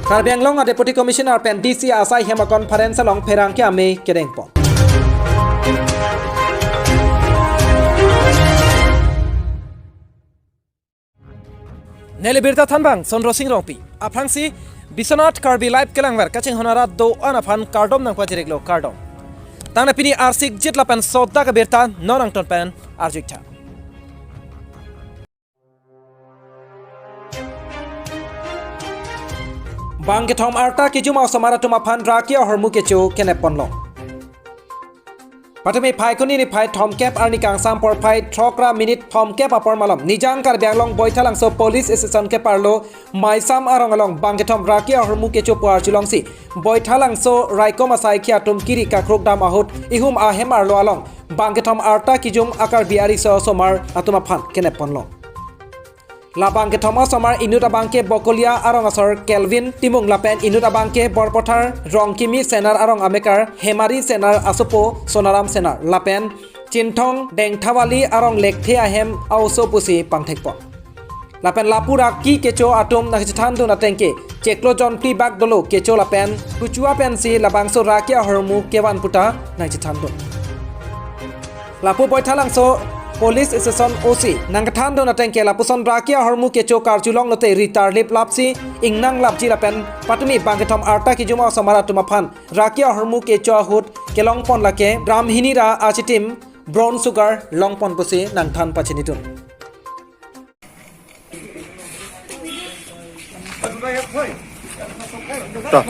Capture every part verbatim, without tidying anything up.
Karbi Anglong a Deputy Commissioner pen D C asai hem a conference along pherangke amei kedengpon. Neli birta thanbang Sondro Sing Rongpi. Aphrangsi Biswanath Karbi Live kelangver kachinghon arat do-an aphan kardom nangpajiriklo, kardom. Tangte pini arsik jit lapen sodak abirta non angton pen arjuitha. Bangkethom arta kijum a-osomar atum aphan raki ahormu kecho kenep ponlong. Patumi Phaikuni niphai thomkep arni kangsam porphai throk ra minute thomkep apor malom Nijang Karbi Anglong Boithalangso Police Station keparlo Maisam arong along bangkethom raki ahormu kecho pu arjulongsi Boithalangso raikom asaikhi atum kiri kakrok dam ahut ihum ahem arlo along bangkethom arta kijum a-Karbi ariso osomar atum aphan kenep ponlong. La bangkethom osomar inut abangke Bokolia arong asor Kelvin Timung lapen inut abangke Borpathar Rongkimi Senar arong amekar Hemari Senar asopo Sonaram Senar lapen Chinthong Dengthawali arong Lekthe ahem a-oso pusi pangthekpon. Lapen lapu raki kecho atum nangchethandun atengke chiklo jonphli bak dolo kecho lapen kuchua pensi labangso raki ahormu kevan puta nangchethandun. Lapu Boithalangso Police Station O C nangkethandun atengke lapuson raki ahormu kecho karjulong lote ritar lip lapsi ingnang lapji lapen patumi bangkethom arta kijum a-osomar atum aphan raki ahormu kecho ahut kelongpon lake gram hini ra achitim brown sugar longpon pusi nangthan pachinidun. To.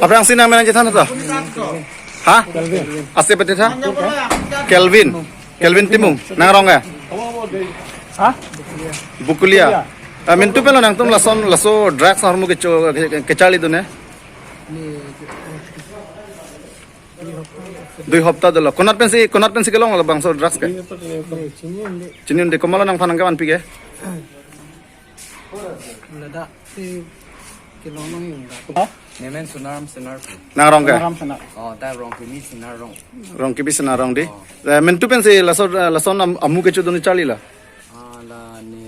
Aphrangsi nangmen nangchethan to? Ha? Ase pete tha? Kelvin. Kelvin Timung. Nang arong ke? Ha? Bokolia. Ah, mintu pen lo nangtum lason laso drugs ahormu kecho ke, ke, kecharlidun he? Dui hopta dolo. Konat pensi, konat pensi kelong labangso drugs ke? Chini un-e. Komatlo nangphan nangkevanpi ke? Ladak si kelong nang yung dak. Ha? Nemen Sonaram Senar pu. Nang arong ke? Sonaram Senar. Oh, ta Rongkimi Senar arong. Rongkimi Senar arong di. Oh. Eh, mintu pensi laso, lason am-, amu kechodun charlilo? Ah, la ne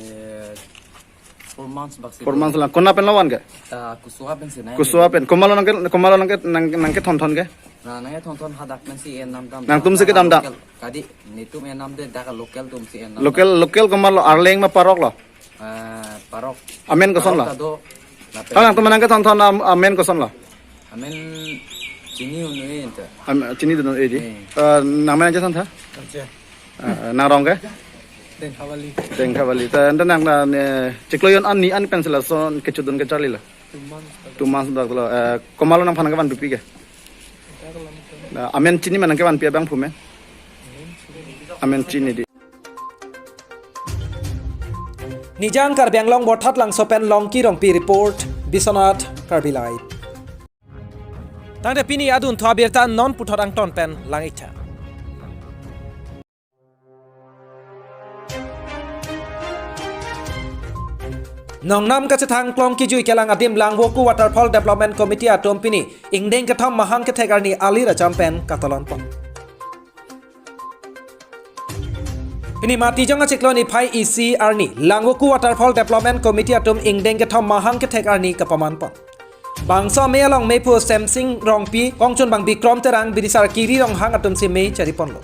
four months bak si. Four months lang. Konat pen lavan ke? Ta Kuswa pensi na. Kuswa pen. Komatlo nangke, komatlo nangke, nang, nangkethonthon ke? Na, nangkethonthon hadak pensi enam dam. Nangtum si kedam dak? Local, kadi, netum enam de dak local atum si enam. Local, local komatlo, arleng ma parok lo? Eh, parok. Amen kosonlo? Parok ta do. Lapen. Nangtum nangkethonthon am-, amen kosonlo? Amen chini un-e ta. Am-, chinidun un-e di. Eh. Eh, nangmen nangchethan tha? Acha. Eh, nang arong ke? Dengthawali. Dengthawali. Ta anta nang na ne chiklo jon arni an pensi lason kechodun kecharlilo? Two months bak. Two months bak lo. Eh, komatlo nangphan nangkevanpi ke? Dak lo. Na, amen chini ma nangkevanpi abangphu amen? Amen chini di. Nijang Karbi Anglong Borthatlangso pen Longki Rongpi report, Biswanath Karbi Live. Tangte pini adunthu abirta non puthot angton pen lang-iktha. Nongnam kachethang klong kijui kelang adim Langvoku Waterfall Development Committee atum pini ingdeng kethom mahang kethek arni alir acham pen katalon pon. Pini Matijong achiklo niphai isi arni Langvoku Waterfall Development Committee atum ingdeng kethom mahang kethek arni kapaman pon. Bangso amei along meiphu Semsing Rongpi, kongchunbang Bikrom Terang, bidisar Kiri Ronghang atumsi mei chari ponlo.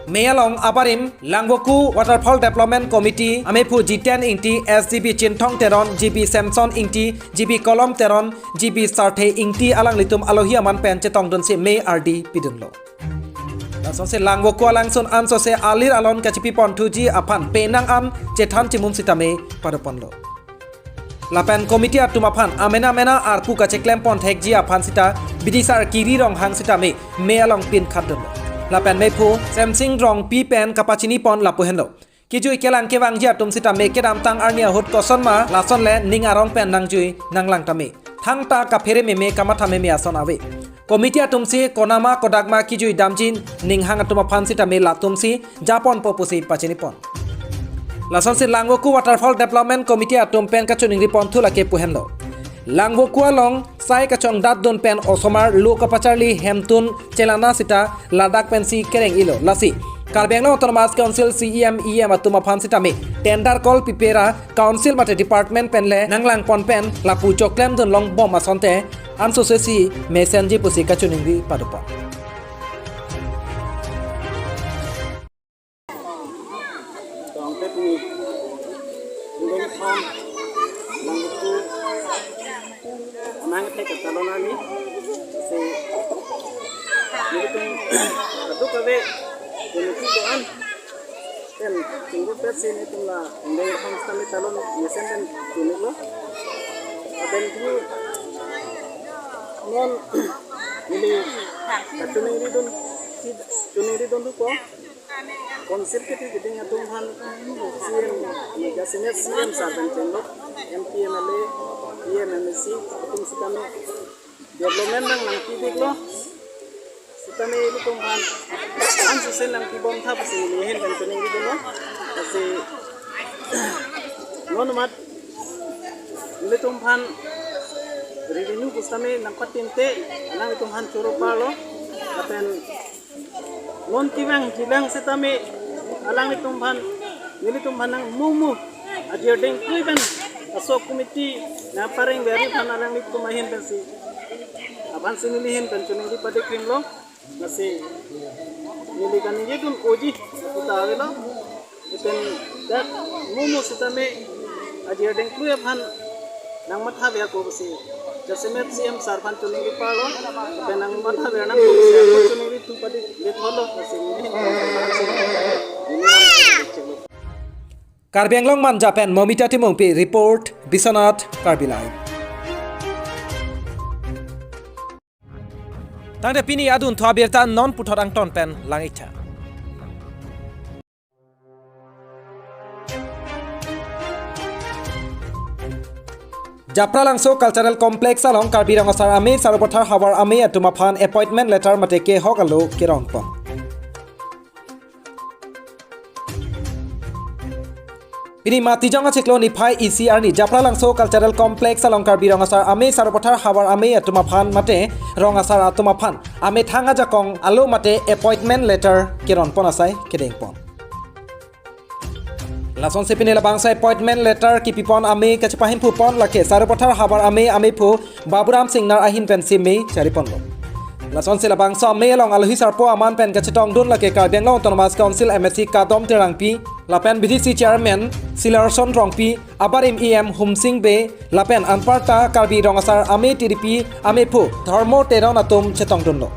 Mei along abarim Langvoku Waterfall Development Committee ameiphu Jiten Ingti, S G B Chinthong Teron, G B Samson Ingti, G B Kolom Teron, G B Sarthe Ingti alanglitum alohi aman pen chetongdunsi mei ardi pidunlo. Lasonsi Langvoku alangsun ansose alir alon kachipi ponthuji aphan penang an chethan chimum sitame pado ponlo. Lapen committee atum aphan amena mena arpu kacheklem pon thekji aphan sita bidisar Kiri Ronghang sitame mei along pinkhat dunlo. Lapen meiphu Semsing Rongpi pen kapachini pon lapu henlo. Kijui kelang kevangji atum sitame kedamtang arni ahut koson ma lason le ning arong pen nangjui nanglang tame. Thangta kaphere meme kamatha meme ason ave. Committee atumsi konama kodak ma kijui damji ninghang atum aphan sitame latumsi japonpo pusi pachini pon. Lasonsi Langvoku Waterfall Development Committee atum pen kachiningri ponthu lake pu henlo. Langvoku along sai kachongdat dun pen osomar lo kapacharli hemtun chelana sita ladak pensi kereng-ilo. Lasi Karbi Anglong Autonomous Council C E M, E M atum aphan sitame tender call pipe ra council mate department pen le nanglangpon pen lapu choklem dunlongbom asonte ansose si mesenji pusi kachiningri padopon. Tangte pini indeng tham nangtu amang te katalon ani si nelitum aduk ave nelitum doan pen chinggu pet si nelitum la indeng tham sitame talon mesen pen tunilo. Aben tu non neli kachiningri dun si chiningri dunpo. Council kiti kiti atum aphan C E M, mega senior C E M sar pen chenglok, M P, M L A, E M, M A C atum sitame development nanglangpi diklo. Sitame ilitum aphan ansose nangpibom tha pusi neli ahin pen chiningri dunlo. Lasi non mat ilitum aphan revenue pusitame nangpatinte, alanglitum aphan choro parlo. Lapen non kevang jilang sitame alanglitum aphan, nelitum aphan nangmumu ajirdeng kruiben aso committee nangpareng veri aphan alanglitum ahin pensi, aphan si neli ahin pen chiningri padikrimlo. Lasi neli kaningje dun oji puta avelo. Ipen dak mumu sitame ajirdeng krui aphan nangmatha ver ko pusi jasemet C E M sar aphan chiningri parlo, ipen nangmatha ver nang ko pusi ako chiningri tu padi get holo pusi neli. Karbi Anglong Manja pen Momita Timungpi report, Biswanath Karbi Live. Tangte pini adun thu abirta non puthot angton pen lang-iktha. Japralangso Cultural Complex along Karbi Rong Asar Amei Sarupathar Havar Amei atum aphan appointment letter mate kehok alo keronpon. Pini Matijong achiklo niphai isi arni Japralangso Cultural Complex along Karbi Rong Asar Amei Sarupathar Havar Amei atum aphan mate Rong Asar atum aphan amethang ajakong alo mate appointment letter keronpon asai kedengpon. Lasonsi pini labangso appointment letter kipipon amei kachepahinphupon lake Sarupathar Havar Amei ameiphu Baburam Singnar ahin pensi mei chariponlo. Lasonsi labangso amei along alohi sarpo aman pen kachetongdun lake Karbi Anglong Autonomous Council M A C Kadom Terangpi, lapen B D C Chairman Silarson Rongpi, abarim E M Humsing Bey, lapen anparta Karbi Rong Asar Amei T D P ameiphu Dharmo Teron atum chetongdunlo.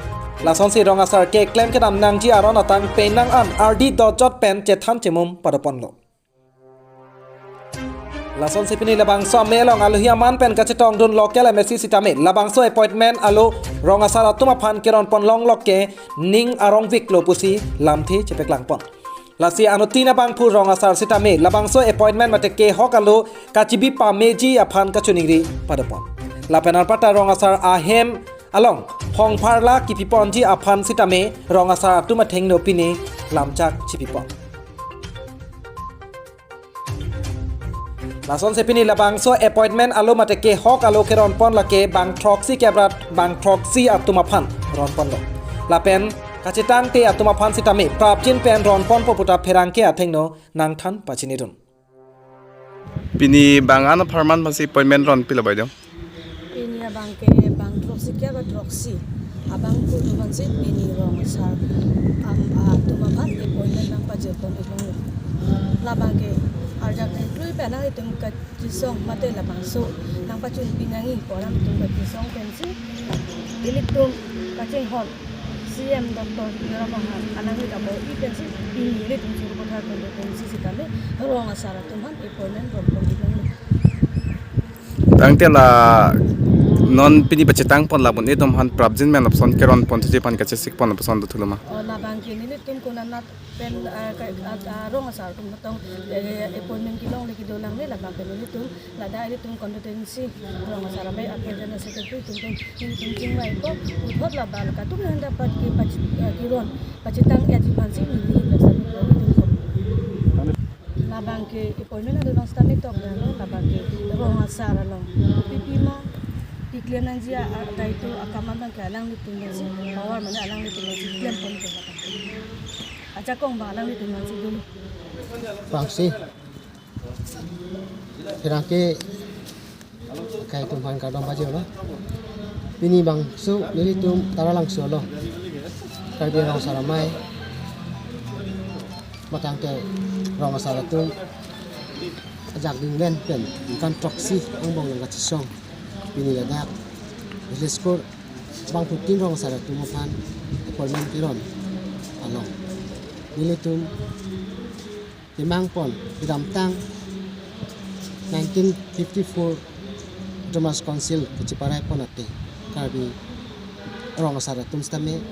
Lasonsi Rong Asar keklem kedam nangji aron atang penang an ardi dojot pen chethan chemum padoponlo. Lasonsi pini labangso amei along alohi aman pen kachetongdun local M A C sitame labangso appointment alo Rong Asar atum aphan keronpon longlok ke ning arongviklo pusi lamthe chepaklangpon. Lasi anuttin abangphu Rong Asar sitame labangso appointment mate kehok alo kachibi pameji aphan kachiningri padopon. Lapen anparta Rong Asar ahem along hongpharla kipiponji aphan sitame Rong Asar atum athengno pini lamchak chipipon. Lasonsi pini labangso appointment alo mate kehok alo keronpon lake bang throksi kebrat bang throksi atum aphan ronponlo. Lapen kachetangte atum aphan sitame prapjin pen ronponpo puta pherangke athengno nangthan pachinidun. Pini bang an apharman aphansi appointment ronpilo bai dong. Pini abangke bang throksi kebrat throksi abangphu atum aphansi pini Rong Asar am atum aphan appointment nangpajirpon iklo. Labangke arjak nangkrui pen nang itum kachisong mate labangso nangpachunpi nangji pu alam itum kachisong pensi ilitum kachinghon C E M Doctor Tuliram Ronghang alangli kabo-i pensi pini ilitum Sarupathar constituency sitame Rong Asar atum aphan appointment ronpon iklo. Tangte la non pini pachetangpon labun itum aphan prapjin pen lapuson keronpon thuji aphan kachesikpon lapuson do thulo ma? O labangke nelitum konat pen, eh, ka-, ah, ah, Rong Asar atum tong, eh, appointment kelongle kedo langle labangke nelitum ladak ilitum constituency Rong Asar Amei a President Secretary atum tong nelitum chingvaipo, puthot labang kadokave dapat ke pachi-, eh, keron pachetang-etji aphansi neli rasa nelitum. Labangke appointment ado bang sitame tok dang labangke Rong Asar along kopi pima keklem nangji a, a, daito akam abangke alanglitum nangji power mane alanglitum nangji klemponpo labangke. Ajakong ba alanglitum aphansi dolo. Bangsi. Pherangke akai atum aphan kardom pajirlo. Pini bangso nelitum Taralangso along Karbi Rong Asar Amei matangte rong asar atum ajak dingven pen ningkan throksi angbong nangkachesong pini ladak village court bangphutin rong asar atum aphan appointment keron along nelitum kemang pon kedamtang nineteen fifty-four Autonomous Council kacheparai pon ateng Karbi rong asar atum sitame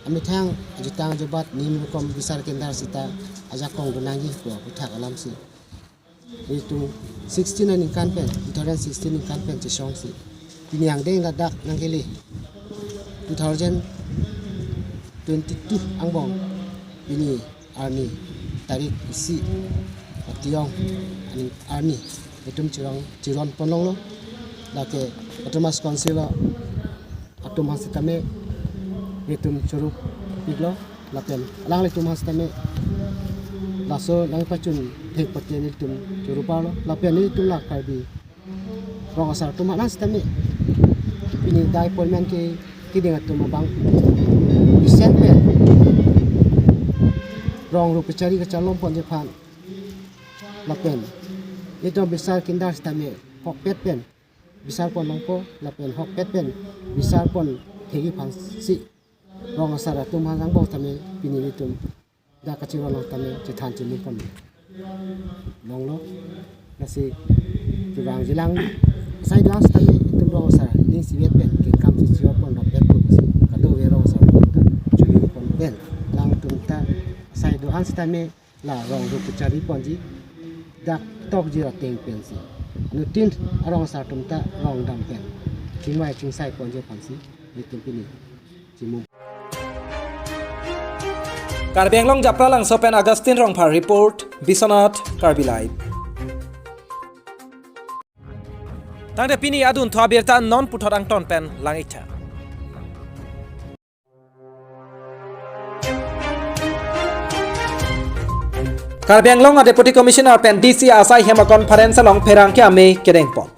amethang ajutang ajubat nim rukom bisar kendar sita ajakong donangji pu aputhak alamsi nelitum sixteen aningkan pen, two thousand sixteen aningkan pen chesongsi pini angdeng ladak nangkele two thousand twenty-two angbong pini arni tarik isi Patiyong aning arni itum chirong chiron ponlonglo. Lake Autonomous Council atum aphan sitame nelitum choro piklo lapen alanglitum aphan sitame laso nangpachun thek pate nelitum choro parlo lapen nelitum la Karbi rong asar atum aphan sitame pini dak appointment ke keding atum abang isen pen rong rup kachari kacharlom ponji aphan lapen itum bisar kendar sitame hokpet pen bisar pon longpo lapen hokpet pen bisar pon thekji aphansi rong asar atum aphan angbong tame pini nelitum dak kachiron along tame chethan chini pon longlo. Lasi kevang jilang asai do-an sitame itum rong asar ning sivet pen kengkam si chior pon rapet pon si kadokave rong asar atum ta chini pon pen alangtum ta asai do-an sitame la rong rup kachari ponji dak tokji ateng pensi anuttin arong asar atum ta rong dam pen chingvai chingsai ponji aphansi nelitum pini chimum. Karbi Anglong Japralangso pen Augustine Rongphar report, Biswanath Karbi Live. Tangte pini adunthu abirta non puthot angton pen lang-iktha. Karbi Anglong a Deputy Commissioner pen D C asai hem a conference along pherangke amei kedengpon.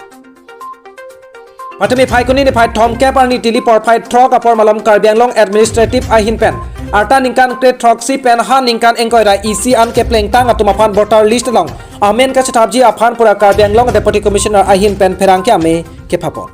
Patumi Phaikuni niphai thomkep arni Dili porphai throk apor malom Karbi Anglong Administrative ahin pen arta ningkan kre throksi pen ha ningkan ingkoi ra isi an keplengtang atum aphan voter list along amen kachethapji aphan pura Karbi Anglong Deputy Commissioner ahin pen pherangke amei kephapon.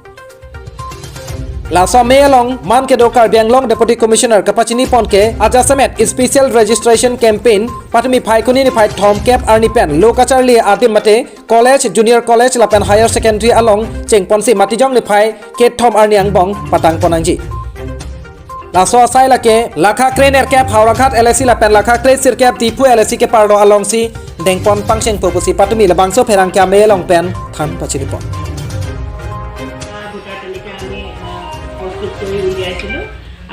Laso amei along man kedo Karbi Anglong Deputy Commissioner kapachini pon ke ajasemet special registration campaign patumi Phaikuni niphai thomkep arni pen lo kacharli adim mate college, junior college lapen higher secondary along chengponsi Matijong niphai kethom arni angbong patang pon nangji. Laso asai lake lakha kre nerkep Howraghat L A C lapen lakha kre sirkep Diphu L A C keparlo alongsi dengpon pangchengpo pusi patumi labangso pherangke amei along pen than pachini pon. Voter তালিকা আমি, আহ, প্ৰস্তুত কৰি উলিয়াইছিলোঁ।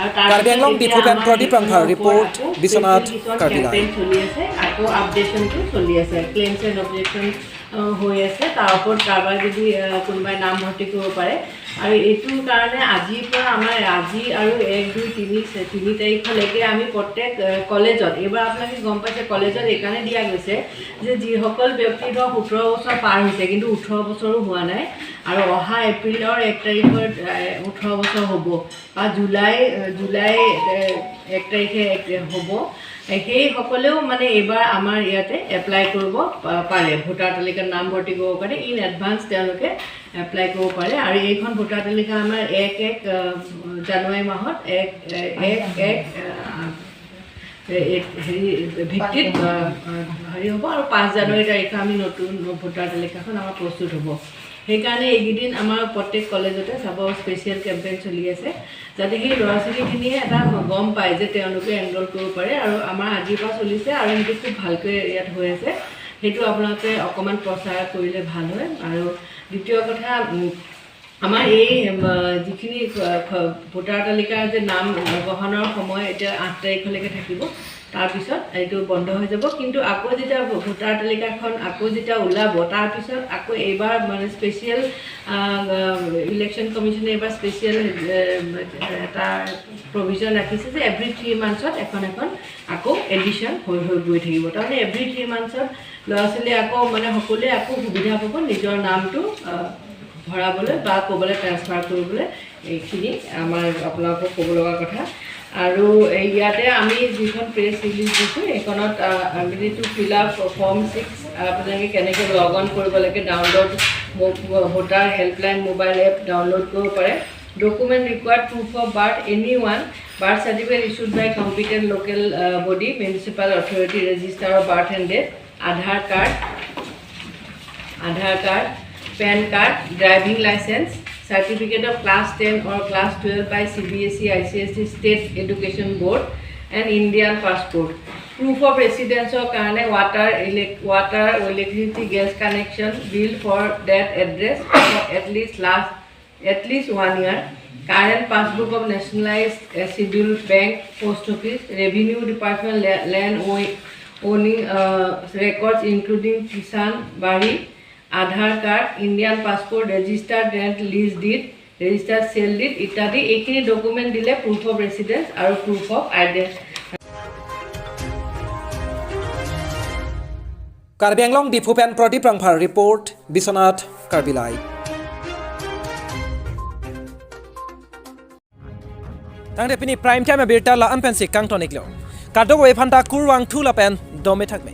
আৰু তাৰ Karbi Anglong, পিছত এতিয়া Diphu pen আমাৰ Pradip সেইখিনি Rongphar ওপৰত report, আকৌ Biswanath, স্পেচিয়েল কিছুমান Karbi Live. কেম্পেইন চলি আছে, আকৌ আপডেশ্যনটো চলি আছে, ক্লেইমছ এণ্ড অবজেকশ্যন, আহ, হৈ আছে। তাৰ ওপৰত কাৰোবাৰ যদি, আহ, কোনোবাই নাম ভৰ্তি কৰিব পাৰে। আৰু এইটোৰ কাৰণে আজিৰ পৰা আমাৰ আজি আৰু এক, দুই, তিনি, চে-, তিনি তাৰিখলৈকে আমি প্ৰত্যেক, আহ, কলেজত, এইবাৰ আপোনালোকে গম পাইছে, কলেজত এইকাৰণে দিয়া গৈছে যে যিসকল ব্যক্তি ধৰক সোতৰ বছৰ পাৰ হৈছে কিন্তু ওঠৰ বছৰো হোৱা নাই, আৰু অহা এপ্ৰিলৰ এক তাৰিখৰ, এ, ওঠৰ বছৰ হ'ব বা জুলাই, এ, জুলাই, এ, এক তাৰিখে এক, হ'ব, এ, সেইসকলেও মানে এইবাৰ আমাৰ ইয়াতে এপ্লাই কৰিব পা-, পাৰে, ভোটাৰ তালিকাত নাম ভৰ্তি কৰিবৰ কাৰণে ইন এডভান্স তেওঁলোকে এপ্লাই কৰিব পাৰে। আৰু এইখন ভোটাৰ তালিকা আমাৰ এক এক, এ, জানুৱাৰী মাহত এক, এ, এক এক, এ, এ, এ, হেৰি, ভিত্তিত, আ, আ, হেৰি হ'ব আৰু পাঁচ জানুৱাৰী তাৰিখে আমি নতুন ভোটাৰ তালিকাখন আমাৰ প্ৰস্তুত হ'ব। সেইকাৰণে এইকেইদিন আমাৰ প্ৰত্যেক কলেজতে চাব স্পেচিয়েল কেম্পেইন চলি আছে, যাতে সেই ল'ৰা ছোৱালীখিনিয়ে এটা গম পায় যে তেওঁলোকে এনৰোল কৰিব পাৰে। আৰু আমাৰ আজিৰ পৰা চলিছে আৰু সেইটো খুব ভালকৈ ইয়াত হৈ আছে, সেইটো আপোনালোকে অকণমান প্ৰচাৰ কৰিলে ভাল হয়। আৰু দ্বিতীয় কথা, উম, আমাৰ এই, উম, যিখিনি, আ, খ-, ভোটাৰ তালিকাৰ যে নাম, আ, গ্ৰহণৰ সময় এতিয়া আঠ তাৰিখলৈকে থাকিব। তাৰপিছত এইটো বন্ধ হৈ যাব। কিন্তু আকৌ যেতিয়া ভো- ভোটাৰ তালিকাখন আকৌ যেতিয়া ওলাব, তাৰপিছত আকৌ এইবাৰ মানে স্পেচিয়েল ইলেকশ্যন কমিশ্যনে এইবাৰ স্পেচিয়েল এটা প্ৰভিজন ৰাখিছে যে এভৰি থ্ৰী মান্থছত এখন এখন আকৌ এডিশ্যন হৈ হৈ গৈ থাকিব। তাৰমানে এভৰি থ্ৰী মান্থছত ল'ৰা ছোৱালীয়ে আকৌ মানে সকলোৱে আকৌ সুবিধা পাব নিজৰ নামটো আহ, ভৰাবলৈ বা ক'বলৈ ট্ৰেন্সফাৰ কৰিবলৈ। এইখিনি আমাৰ আপোনালোকক ক'ব লগা কথা। আৰু এই ইয়াতে আমি যিখন প্ৰেছ ৰিলিজ দিছোঁ, সেইখনত আহ, আমি to fill up form six আপোনালোকে কেনেকৈ লগ অন কৰিব লাগে, download voter helpline mobile app download কৰিব পাৰে। Document required: proof of birth, any one, birth certificate issued by competent local uh, body, municipal authority, register of birth and death, Aadhaar card, Aadhaar card, PAN card, driving license, certificate of class ten or class twelve by C B S E, I C S E, State Education Board, and Indian passport. Proof of residence or কাৰণে water, elec- water, electricity, gas connection, bill for that address for at least last at least one year. Current passbook of nationalized uh, scheduled bank, post office, revenue department, la- land own- owning uh, records including Kisan Bari, Aadhaar card, Indian passport, registered rent lease deed, registered sale deed ইত্যাদি। এইখিনি ডকুমেণ্ট দিলে proof of residence আৰু proof of identity Karbi Anglong, Diphu pen Pradip Rongphar report, Biswanath Karbi Live. Tangte pini prime time abirta la-an pensi kangton iklo. Kadokave aphanta kurvangthu lapen dome thakme.